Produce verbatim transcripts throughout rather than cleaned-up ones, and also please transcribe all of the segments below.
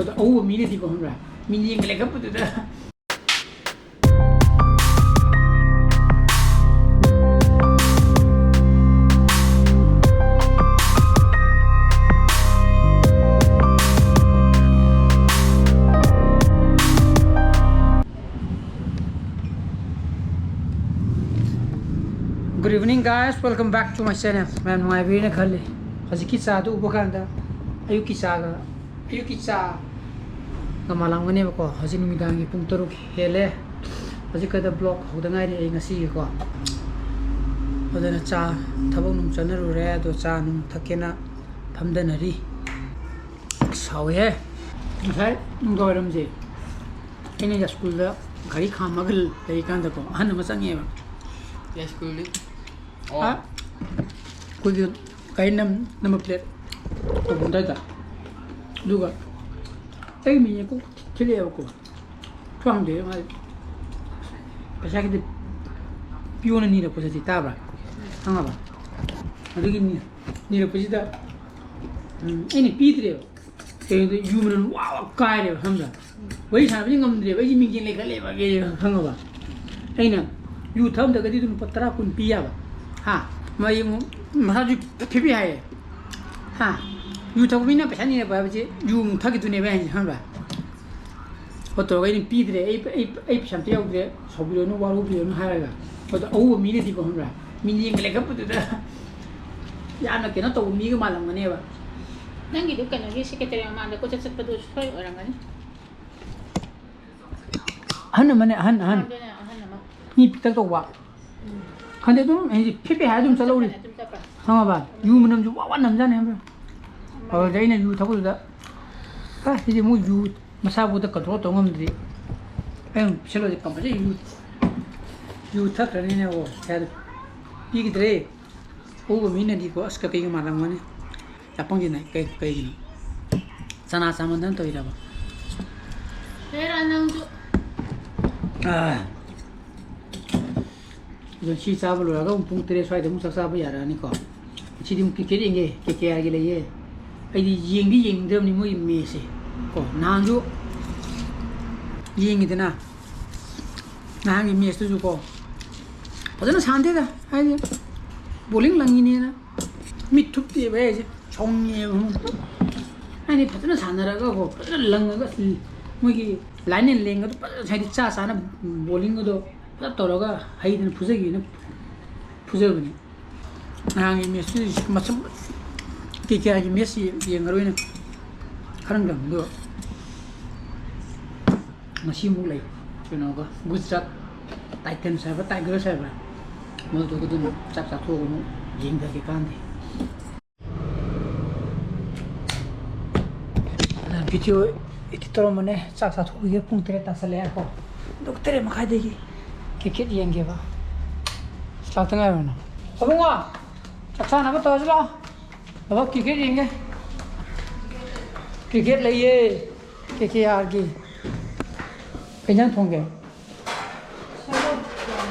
ꯑꯗꯣ ꯑꯎꯕ ꯃꯤꯅꯗꯤꯀꯣ, ꯈꯪꯕ꯭ꯔꯥ? ꯃꯤꯠꯌꯦꯡꯒ ꯂꯩꯈꯠꯄꯗꯨꯗ꯫ Good evening, guys. Welcome back to my channel. ꯃꯌꯥꯝ ꯅꯨꯡꯉꯥꯏꯕꯤꯔꯦꯅ ꯈꯜꯂꯤ꯫ ꯍꯧꯖꯤꯛꯀꯤ ꯆꯥꯗꯨ ꯎꯕ ꯀꯥꯟꯗ ꯑꯌꯨꯛꯀꯤ ꯆꯥꯒ, ꯑꯌꯨꯛꯀꯤ ꯆꯥꯒ ꯃꯥꯜꯂꯝꯒꯅꯦꯕꯀꯣ꯫ ꯍꯧꯖꯤꯛ ꯅꯨꯃꯤꯗꯥꯡꯒꯤ ꯄꯨꯡ ꯇꯔꯨꯛ ꯍꯦꯜꯂꯦ꯫ ꯍꯧꯖꯤꯛ ꯈꯛꯇ vlog ꯍꯧꯗ ꯉꯥꯏꯔꯤ ꯑꯩ ꯉꯁꯤꯒꯤꯀꯣ꯫ ꯑꯗꯨꯅ ꯆꯥ ꯊꯕꯛ ꯅꯨꯡ ꯆꯠꯅꯔꯨꯔꯦ, ꯑꯗꯣ ꯆꯥ ꯅꯨꯡ ꯊꯛꯀꯦꯅ ꯐꯝꯗꯅꯔꯤ꯫ ꯑꯁ, ꯍꯥꯎꯋꯦꯍꯦ꯫ ꯉꯁꯥꯏ ꯅꯨꯡꯗꯥꯡꯋꯥꯏꯔꯝꯁꯦ ꯑꯩꯅ ꯁ꯭ꯀꯨꯜꯗ ꯒꯥꯔꯤ ꯈꯥꯝꯃꯒ ꯂꯩꯔꯤꯀꯥꯟꯗꯀꯣ, ꯑꯍꯟ ꯑꯃ ꯆꯪꯉꯦꯕ꯫ ꯌꯥꯏꯁ꯭ꯀꯨꯜꯗꯤ? ꯑꯣ꯫ ꯑꯥ, ꯑꯩꯈꯣꯏꯒꯤ ꯒꯥꯔꯤ ꯅꯝ-, number plate ꯇꯧꯐꯝ ꯑꯗꯨꯋꯥꯏꯗ꯫ ꯑꯗꯨꯒ ꯑꯩꯒꯤ ꯃꯤꯡꯁꯦ ꯀꯣꯛ ꯊꯤꯜꯂꯛꯑꯦꯕꯀꯣ꯫ ꯈꯪꯗꯦ, ꯃꯥ ꯄꯩꯁꯥ ꯈꯤꯇ ꯄꯤꯌꯣꯅ ꯅꯤꯔꯛꯄꯁꯤꯗꯤ, ꯇꯥꯕ꯭ꯔꯥ? ꯈꯪꯉꯕ? ꯑꯗꯨꯒꯤ ꯅꯤ-, ꯅꯤꯔꯛꯄꯁꯤꯗ, ꯎꯝ, ꯑꯩꯅ ꯄꯤꯗ꯭ꯔꯦꯕ꯫ ꯀꯩꯅꯣꯗ ꯌꯨ ꯃꯅꯝ ꯋꯥ ꯋꯥ ꯀꯥꯏꯔꯦꯕ, ꯈꯪꯕ꯭ꯔꯥ? ꯋꯥꯔꯤ ꯁꯥꯟꯅꯕꯗꯤ ꯉꯝꯗ꯭ꯔꯦꯕ, ꯑꯩꯁꯦ ꯃꯤꯡꯁꯦꯜ ꯂꯩꯈꯠꯂꯦꯕ, ꯑꯩꯁꯦ ꯈꯪꯉꯕ? ꯑꯩꯅ ꯌꯨ ꯊꯛꯑꯝꯗ꯭ꯔꯒꯗꯤ ꯑꯗꯨꯝ ꯂꯨꯄꯥ ꯇꯔꯥ ꯀꯨꯟ ꯄꯤ ꯌꯥꯕ꯫ ꯍꯥ? ꯃꯥ ꯌꯦꯡꯉꯨ, ꯃꯁꯥꯁꯨ ꯐꯤꯐꯤ ꯍꯥꯏꯌꯦ꯫ ꯍꯥ? ꯌꯨ ꯊꯛꯄ ꯃꯤꯅ ꯄꯩꯁꯥ ꯅꯤꯔꯛꯄ ꯍꯥꯏꯕꯁꯦ ꯌꯨ ꯑꯃꯨꯛ ꯊꯛꯈꯤꯗꯣꯏꯅꯦꯕ ꯍꯥꯏꯁꯦ, ꯈꯪꯕ꯭ꯔꯥ? ꯍꯣ ꯇꯧꯔꯒ ꯑꯩꯅ ꯄꯤꯗ꯭ꯔꯦ, ꯑꯩ, ꯑꯩ, ꯑꯩ ꯄꯩꯁꯥ ꯑꯝꯇ ꯌꯥꯎꯗ꯭ꯔꯦ, ꯁꯥꯎꯕꯤꯔꯅꯨ, ꯋꯥꯔꯧꯕꯤꯔꯅꯨ ꯍꯥꯏꯔꯒ꯫ ꯑꯗꯣ ꯑꯎꯕ ꯃꯤꯅꯗꯤꯀꯣ, ꯈꯪꯕ꯭ꯔꯥ? ꯃꯤꯠꯌꯦꯡꯒ ꯂꯩꯈꯠꯄꯗꯨꯗ ꯌꯥꯝꯅ ꯀꯩꯅꯣ ꯇꯧꯕ ꯃꯤꯒ ꯃꯥꯜꯂꯝꯒꯅꯦꯕ꯫ ꯅꯪꯒꯤꯗꯨ ꯀꯩꯅꯣꯒꯤ secretary ꯃꯃꯥꯡꯗ ꯀꯣꯏꯆꯠ ꯆꯠꯄꯗꯨ ꯁꯣꯏ ꯑꯣꯏꯔꯝꯒꯅꯤ꯫ ꯑꯍꯟ ꯑꯃꯅꯦ, ꯑꯍꯟ, ꯑꯍꯟ꯫ ꯑꯗꯨꯅꯦ, ꯑꯍꯟ ꯑꯃ꯫ ꯃꯤ ꯄꯤꯛꯇꯛ ꯇꯧꯕ꯫ ꯎꯝ꯫ ꯈꯪꯗꯦ, ꯑꯗꯨꯝ ꯑꯩꯁꯦ ꯐꯦꯠ ꯐꯦꯠ ꯍꯥꯏꯔ ꯑꯗꯨꯝ ꯆꯠꯍꯧꯔꯤ꯫ ꯑꯗꯨꯝ ꯆꯠꯄ꯭ꯔꯥ? ꯈꯪꯉꯕ? ꯌꯨ ꯃꯅꯝꯁꯨ ꯋꯥ ꯋꯥ ꯅꯝꯖꯥꯠꯅꯦ, ꯈꯪꯕ꯭ꯔꯥ? ꯎꯝ꯫ ꯑꯗꯨꯗ ꯑꯩꯅ ꯌꯨ ꯊꯛꯄꯗꯨꯗ, "ꯑ, ꯁꯤꯗꯤ ꯃꯣꯏ ꯌꯨ ꯃꯁꯥꯕꯨꯗ control ꯇꯧ ꯉꯝꯗ꯭ꯔꯤ꯫ ꯑꯩ ꯑꯃꯨꯛ ꯄꯤꯁꯜꯂꯗꯤ compulsory ꯌꯨ, ꯌꯨ ꯊꯛꯈ꯭ꯔꯅꯤꯅꯦ", ꯑꯣ, ꯄꯩꯁꯥꯗꯣ ꯄꯤꯈꯤꯗ꯭ꯔꯦ꯫ ꯎꯕ ꯃꯤꯅꯗꯤꯀꯣ, "ꯑꯁ, ꯀꯀꯩꯒ ꯃꯥꯜꯂꯝꯒꯅꯤ꯫ ꯌꯥꯄꯪꯁꯤꯅ ꯀꯩ-, ꯀꯩꯒꯤꯅꯣ? ꯆꯅꯥ ꯆꯥꯃꯟꯗꯅ ꯇꯧꯔꯤꯔꯕ?" ꯍꯦꯔꯥ, ꯅꯪꯁꯨ꯫ ꯑꯥ꯫ ꯑꯗꯣ ꯁꯤ ꯆꯥꯕ ꯂꯣꯏꯔꯒ ꯑꯃꯨꯛ ꯄꯨꯡ ꯇꯔꯦꯠ ꯁ꯭ꯋꯥꯏꯗ ꯑꯃꯨꯛ ꯆꯥꯛ ꯆꯥꯕ ꯌꯥꯔꯛꯑꯅꯤꯀꯣ꯫ ꯁꯤꯗꯤ ꯑꯃꯨꯛ cricket ꯌꯦꯡꯒꯦ, ꯀꯦ ꯀꯦ ꯑꯥꯔꯒꯤ ꯂꯩꯌꯦ꯫ ꯑꯩꯗꯤ ꯌꯦꯡꯗꯤ ꯌꯦꯡꯅꯤꯡꯗ꯭ꯔꯕꯅꯤ ꯃꯣꯏꯒꯤ matchꯁꯦ꯫ ꯀꯣ ꯅꯍꯥꯟꯁꯨ ꯌꯦꯡꯉꯤꯗꯅ, ꯅꯍꯥꯟꯒꯤ ꯃꯦꯠꯁꯇꯨꯁꯨ ꯀꯣ ꯐꯖꯅ ꯁꯥꯟꯅꯗꯦꯗ, ꯍꯥꯏꯗꯤ ꯕꯣꯂꯤꯡ ꯂꯪꯉꯤꯅꯦꯅ ꯃꯤꯠ ꯊꯨꯞꯇꯦꯕ ꯑꯩꯁꯦ ꯁꯥꯎꯅꯤꯡꯉꯦꯕ꯫ ꯍꯥꯏꯗꯤ ꯐꯖꯅ ꯁꯥꯟꯅꯔꯒꯀꯣ ꯐꯖꯅ ꯂꯪꯉꯒ ꯃꯣꯏꯒꯤ ꯂꯥꯏꯟ ꯑꯦꯟ ꯂꯦꯡꯒꯗꯣ ꯐꯖꯅ ꯍꯥꯏꯗꯤ ꯆꯥ ꯆꯥꯅ ꯕꯣꯂꯤꯡꯒꯗꯣ ꯐꯖꯅ ꯇꯧꯔꯒ ꯍꯩꯗꯅ ꯐꯨꯖꯒꯦꯅ ꯐꯨꯖꯕꯅꯤ꯫ ꯅꯍꯥꯟꯒꯤ ꯃꯦꯠꯁꯇꯨ ꯃꯁꯝ ꯀꯦ ꯀꯦ ꯑꯥꯔꯒꯤ ꯃꯦꯠꯁ ꯌꯦꯡꯉꯔꯣꯏꯅ ꯈꯜꯂꯝꯗꯕꯅꯤ꯫ ꯑꯗꯣ ꯉꯁꯤ ꯑꯃꯨꯛ ꯂꯩ ꯀꯩꯅꯣꯒ ꯒꯨꯖꯔꯥꯠ ꯇꯥꯏꯇꯟꯁ ꯍꯥꯏꯕ ꯇꯥꯏꯒꯔꯁ ꯍꯥꯏꯕ꯭ꯔꯥ, ꯃꯗꯨꯒ ꯑꯗꯨꯝ ꯆꯥꯛ ꯆꯥꯊꯣꯛꯑꯒ ꯑꯃꯨꯛ ꯌꯦꯡꯊꯒꯦ ꯀꯥꯟꯗꯦ꯫ ꯚꯤꯗꯤꯑꯣ ꯏꯗꯤꯠ ꯇꯧꯔꯝꯕꯅꯦ꯫ ꯆꯥꯛ ꯆꯥꯊꯣꯛꯈꯤꯒꯦ꯫ ꯄꯨꯡ ꯇꯔꯦꯠ ꯇꯥꯁꯜꯂꯛꯑꯦꯀꯣ꯫ ꯑꯗꯨꯒ ꯇꯔꯦꯠ ꯃꯈꯥꯏꯗꯒꯤ ꯀ꯭ꯔꯤꯀꯦꯠ ꯌꯦꯡꯒꯦꯕ꯫ ꯂꯥꯛꯇ ꯉꯥꯏꯔꯣꯅ꯫ ꯑꯕꯨꯡꯉꯣ, ꯆꯥꯛ ꯆꯥꯅꯕ ꯇꯧꯔꯁꯤ ꯂꯥꯛꯑꯣ꯫ ꯕꯕꯥ, ꯀ꯭ꯔꯤꯀꯦꯠ ꯌꯦꯡꯒꯦ꯫ ꯀ꯭ꯔꯤꯀꯦꯠ ꯂꯩꯌꯦ꯫ ꯀꯦ ꯀꯦ ꯑꯥꯔꯒꯤ꯫ ꯀꯩ ꯏꯟꯖꯥꯡ ꯊꯣꯡꯒꯦ?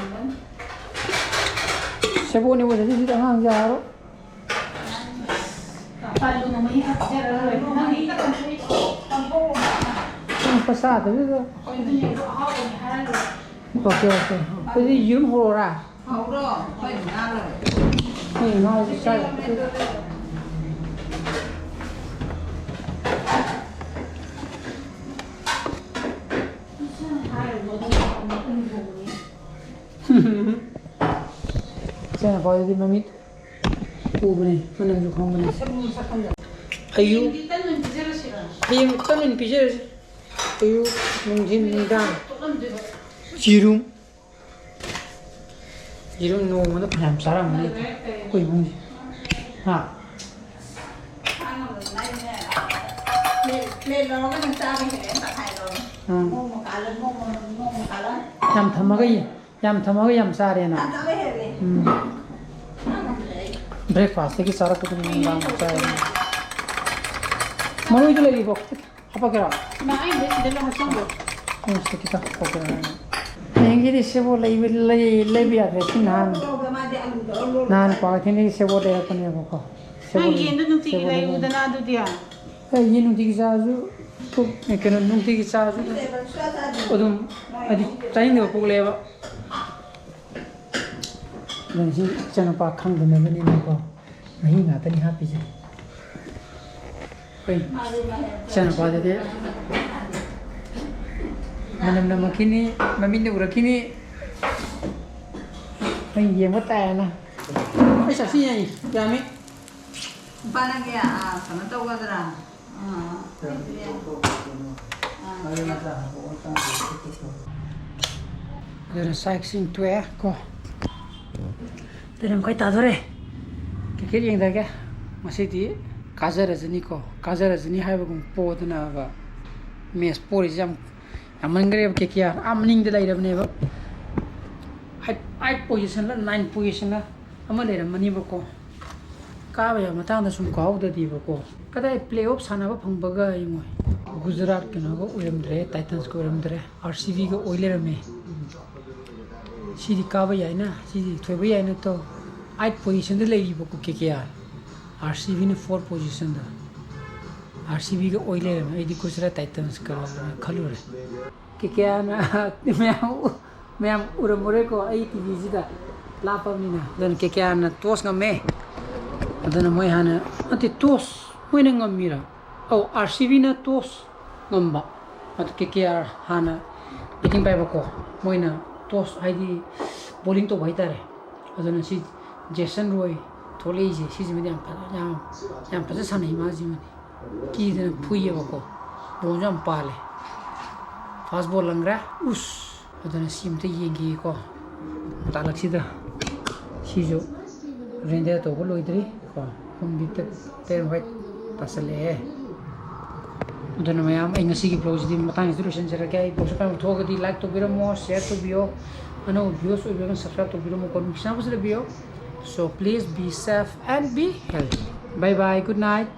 ꯁꯦꯕꯣꯠꯅꯤ ꯑꯣꯏꯔꯗꯤ ꯁꯤꯗꯤ ꯑꯉꯥꯡ ꯌꯥꯔꯣꯏ꯫ ꯅꯪ ꯄꯩꯁꯥꯗꯨꯗ꯫ Okay, okay. ꯑꯗꯨꯗꯤ ꯌꯦꯔꯨꯝ ꯍꯧꯔꯛꯑꯣꯔꯥ? ꯍꯧꯔꯣ, ꯑꯩꯈꯣꯏ ꯉꯥ ꯂꯣꯏꯔꯦ꯫ ꯑꯩꯈꯣꯏ ꯉꯥꯁꯨ ꯆꯥꯏ꯫ ꯏꯆꯦꯅ ꯄꯥꯎꯗꯗꯤ ꯃꯃꯤꯠ ꯎꯕꯅꯦ, ꯃꯅꯝꯁꯨ ꯈꯪꯕꯅꯦ꯫ ꯑꯌꯨꯛ, ꯍꯌꯦꯡ ꯇꯟ ꯑꯣꯏꯅ ꯄꯤꯖꯔꯁꯦ꯫ ꯑꯌꯨꯛ, ꯌꯦꯔꯨꯝ꯫ ꯌꯦꯔꯨꯝ ꯅꯣꯡꯃꯗ ꯐꯅꯌꯥꯝ ꯆꯥꯔꯝꯒꯅꯤ ꯑꯩꯈꯣꯏ ꯏꯃꯨꯡꯁꯦ꯫ ꯍꯥ? ꯄ꯭ꯂꯦꯠ ꯂꯧꯔꯒ ꯅꯪ ꯆꯥꯕ ꯍꯦꯜꯂꯦ, ꯇꯪꯈꯥꯏ ꯂꯧꯔꯣ꯫ ꯑꯥ꯫ ꯅꯣꯡꯃ ꯀꯥꯜꯂ, ꯅꯣꯡꯃ, ꯅꯣꯡꯃ ꯀꯥꯜꯂ꯫ ꯌꯥꯝ ꯊꯝꯃꯒ ꯌꯦ-, ꯌꯥꯝ ꯊꯝꯃꯒ ꯌꯥꯝ ꯆꯥꯔꯦꯅ꯫ ꯌꯥꯝ ꯆꯥꯕ ꯍꯦꯜꯂꯦ꯫ ꯎꯝ꯫ ꯆꯥ ꯉꯝꯗ꯭ꯔꯦ ꯑꯩ꯫ Breakfastꯇꯒꯤ ꯆꯥꯔꯛꯄꯗꯨꯅ ꯅꯨꯡꯗꯥꯡ ꯆꯥꯏ꯫ ꯃꯔꯣꯏꯗꯨ ꯂꯩꯔꯤꯕꯣ? ꯍꯥꯄꯛꯀꯦꯔꯣ? ꯏꯃꯥ, ꯑꯩ ꯁꯤꯗ ꯂꯧ ꯍꯥꯞꯆꯤꯟꯈ꯭ꯔꯣ꯫ ꯎꯝ, ꯁꯤꯗ ꯈꯤꯇꯪ ꯍꯥꯄꯛꯀꯦꯔꯣ? ꯍꯌꯦꯡꯒꯤꯗꯤ ꯁꯦꯕꯣꯠ ꯂꯩꯕ, ꯂꯩ-, ꯂꯩꯕ ꯌꯥꯗ꯭ꯔꯦ꯫ ꯁꯤ ꯅꯍꯥꯟ, ꯂꯧꯕꯗ ꯃꯥꯗꯤ ꯑꯂꯨꯗ ꯂꯧꯔ ꯅꯍꯥꯟ ꯂꯣꯏꯔꯦ꯫ ꯀ꯭ꯋꯥꯀꯩꯊꯦꯜꯗꯒꯤ ꯁꯦꯕꯣꯠ ꯂꯩꯔꯛꯄꯅꯦꯕꯀꯣ꯫ ꯅꯪ ꯁꯦꯕꯣꯠ ꯂꯩ-, ꯌꯦꯟꯗꯣ ꯅꯨꯡꯇꯤꯒꯤ ꯁꯦꯕꯣꯠ ꯂꯩꯕ ꯂꯩꯔꯨꯗꯅ ꯑꯗꯨꯗꯤ꯫ ꯑꯦ, ꯌꯦꯟ ꯅꯨꯡꯇꯤꯒꯤ ꯆꯥꯔꯁꯨ ꯄꯨꯛ, ꯀꯩꯅꯣ, ꯅꯨꯡꯇꯤꯒꯤ ꯆꯥꯔꯁꯨ ꯑꯗꯨꯝ, ꯑꯗꯨꯝ ꯍꯥꯏꯗꯤ ꯆꯥꯅꯤꯡꯗꯕ ꯄꯣꯛꯂꯛꯑꯦꯕ꯫ ꯑꯗꯨꯅ ꯁꯤ ꯏꯆꯥꯅꯨꯄꯥ ꯈꯪꯗꯅꯕꯅꯤꯅꯀꯣ, ꯃꯍꯤ ꯉꯥꯛꯇꯅꯤ ꯍꯥꯞꯄꯤꯁꯦ꯫ ꯑꯩꯈꯣꯏ ꯏꯆꯥꯅꯨꯄꯥꯗꯗꯤ ꯃꯅꯝ ꯅꯝꯃꯛꯈꯤꯅꯤ, ꯃꯃꯤꯠꯅ ꯎꯔꯛꯈꯤꯅꯤ꯫ ꯑꯩ ꯌꯦꯡꯕ ꯇꯥꯏꯅ꯫ ꯑꯩ ꯆꯥꯁꯤ ꯌꯥꯏ, ꯌꯥꯝꯃꯤ꯫ ꯅꯨꯄꯥ ꯅꯪꯒꯤ, ꯑꯥ, ꯀꯩꯅꯣ ꯇꯧꯒꯗ꯭ꯔꯥ? ꯑꯥ, ꯑꯗꯨꯅ ꯆꯥꯛ ꯏꯁꯤꯡ ꯇꯣꯛꯑꯦ ꯀꯣ꯫ ꯇꯔꯦꯠ ꯃꯈꯥꯏ ꯇꯥꯗꯣꯔꯦ꯫ ꯀ꯭ꯔꯤꯀꯦꯠ ꯌꯦꯡꯗꯒꯦ꯫ ꯉꯁꯤꯗꯤ ꯀꯥꯖꯔꯁꯅꯤꯀꯣ꯫ ꯀꯥꯖꯔꯁꯅꯤ ꯍꯥꯏꯕꯒꯨꯝ ꯄꯣꯗꯅꯕ꯫ ꯃꯦꯠꯁ ꯄꯣꯔꯤꯁꯦ ꯌꯥꯝ ꯌꯥꯝꯃꯟꯈ꯭ꯔꯦꯕ꯫ ꯀꯦ ꯀꯦ ꯑꯥꯔ ꯑꯥ ꯃꯅꯤꯡꯗ ꯂꯩꯔꯕꯅꯦꯕ꯫ ꯑꯩꯠ, ꯑꯩꯠ ꯄꯣꯖꯤꯁꯟꯂ ꯅꯥꯏꯟ ꯄꯣꯖꯤꯁꯟꯂ ꯑꯃ ꯂꯩꯔꯝꯃꯅꯤꯕꯀꯣ꯫ ꯀꯥꯕ ꯌꯥꯕ ꯃꯇꯥꯡꯗ ꯁꯨꯝ ꯀꯥꯍꯧꯗꯗꯤꯕꯀꯣ꯫ ꯀꯗꯥꯏ ꯄ꯭ꯂꯦ ꯑꯣꯐ ꯁꯥꯟꯅꯕ ꯐꯪꯕꯒ ꯌꯦꯡꯉꯣ꯫ ꯒꯨꯖꯔꯥꯠ ꯀꯩꯅꯣꯒ ꯑꯣꯏꯔꯝꯗ꯭ꯔꯦ, ꯇꯥꯏꯇꯟꯁꯀ ꯑꯣꯏꯔꯝꯗ꯭ꯔꯦ, ꯑꯥꯔ ꯁꯤ ꯕꯤꯒ ꯑꯣꯏ ꯂꯩꯔꯝꯃꯦ꯫ ꯁꯤꯗꯤ ꯀꯥꯕ ꯌꯥꯏꯅ, ꯁꯤꯗꯤ ꯊꯣꯏꯕ ꯌꯥꯏꯅ ꯇꯧ꯫ ꯑꯩꯠ ꯄꯣꯖꯤꯁꯟꯗ ꯂꯩꯔꯤꯕꯀꯣ K K R. R C ꯕꯤꯅ ꯐꯣꯔ ꯄꯣꯖꯤꯁꯟꯗ꯫ ꯑꯥꯔ ꯁꯤ ꯕꯤꯒ ꯑꯣꯏ ꯂꯩꯔꯝꯃꯦ꯫ ꯑꯩꯗꯤ ꯒꯨꯖꯔꯥꯠ ꯇꯥꯏꯇꯟꯁꯀ ꯈꯜꯂꯨꯔꯦ꯫ ꯀꯦ ꯀꯦ ꯑꯥꯔꯅ ꯃꯌꯥꯝ ꯎ-, ꯃꯌꯥꯝ ꯎꯔꯝꯃꯔꯣꯏꯀꯣ ꯑꯩ ꯇꯤ ꯚꯤꯁꯤꯗ ꯂꯥꯞꯄꯕꯅꯤꯅ꯫ ꯑꯗꯨꯅ ꯀꯦ ꯀꯦ ꯑꯥꯔꯅ ꯇꯣꯁ ꯉꯝꯃꯦ꯫ ꯑꯗꯨꯅ ꯃꯣꯏ ꯍꯥꯟꯅ, ꯅꯠꯇꯦ, ꯇꯣꯁ ꯃꯣꯏꯅ ꯉꯝꯃꯤꯔ? ꯑꯧ, ꯑꯥꯔ ꯁꯤ ꯕꯤꯅ ꯇꯣꯁ ꯉꯝꯕ꯫ ꯑꯗꯨ ꯀꯦ ꯀꯦ ꯑꯥꯔ ꯍꯥꯟꯅ ꯕꯦꯇꯤꯡ ꯄꯥꯏꯕꯀꯣ꯫ ꯃꯣꯏꯅ ꯇꯣꯁ ꯍꯥꯏꯗꯤ ꯕꯣꯂꯤꯡ ꯇꯧꯕ ꯍꯥꯏꯇꯥꯔꯦ꯫ ꯑꯗꯨꯅ ꯁꯤ ꯖꯦꯁꯟ ꯔꯣꯏ ꯊꯣꯛꯂꯛꯏꯁꯦ, ꯁꯤꯁꯤꯃꯗꯤ ꯌꯥꯝ ꯐꯖ-, ꯌꯥꯝ, ꯌꯥꯝ ꯐꯖ ꯁꯥꯟꯅꯩ ꯃꯥꯁꯤꯃꯗꯤ꯫ ꯀꯤꯗꯅ ꯐꯨꯏꯌꯦꯕꯀꯣ꯫ ꯕꯣꯜꯁꯨ ꯌꯥꯝ ꯄꯥꯜꯂꯦ꯫ ꯐꯥꯁ ꯕꯣꯜ ꯂꯪꯈ꯭ꯔꯦ꯫ ꯎꯁ! ꯑꯗꯨꯅ ꯁꯤ ꯑꯝꯇ ꯌꯦꯡꯈꯤꯒꯦꯀꯣ꯫ ꯇꯥꯂꯛꯁꯤꯗ ꯁꯤꯁꯨ ꯔꯦꯟꯗꯔ ꯇꯧꯕ ꯂꯣꯏꯗ꯭ꯔꯤ ꯀꯣ꯫ ꯄꯨꯡꯗꯤ ꯇ-, ꯇꯔꯦꯠ ꯃꯈꯥꯏ ꯇꯥꯁꯜꯂꯛꯑꯦ꯫ ꯑꯗꯨꯅ ꯃꯌꯥꯝ, ꯑꯩ ꯉꯁꯤꯒꯤ ꯕ꯭ꯂꯣꯒꯁꯤꯗꯤ ꯃꯇꯥꯡꯁꯤꯗ ꯂꯣꯏꯁꯤꯟꯖꯔꯒꯦ꯫ ꯑꯩ ꯕ꯭ꯂꯣꯒꯁꯤ ꯀꯔꯝꯕ ꯊꯣꯛꯑꯒꯗꯤ ꯂꯥꯏꯛ ꯇꯧꯕꯤꯔꯝꯃꯣ, ꯁꯤꯌꯔ ꯇꯧꯕꯤꯌꯣ꯫ ꯑꯅꯧꯕ ꯚ꯭ꯌꯨꯁ ꯑꯣꯏꯕꯤꯔꯒꯅ ꯁꯕꯁꯀ꯭ꯔꯥꯏꯕ ꯇꯧꯕꯤꯔꯝꯃꯣ, ꯀꯣ ꯅꯤꯡꯁꯤꯡꯕꯁꯤꯗ ꯕꯤꯌꯣ꯫ So please be safe and be healthy. Bye bye, good night.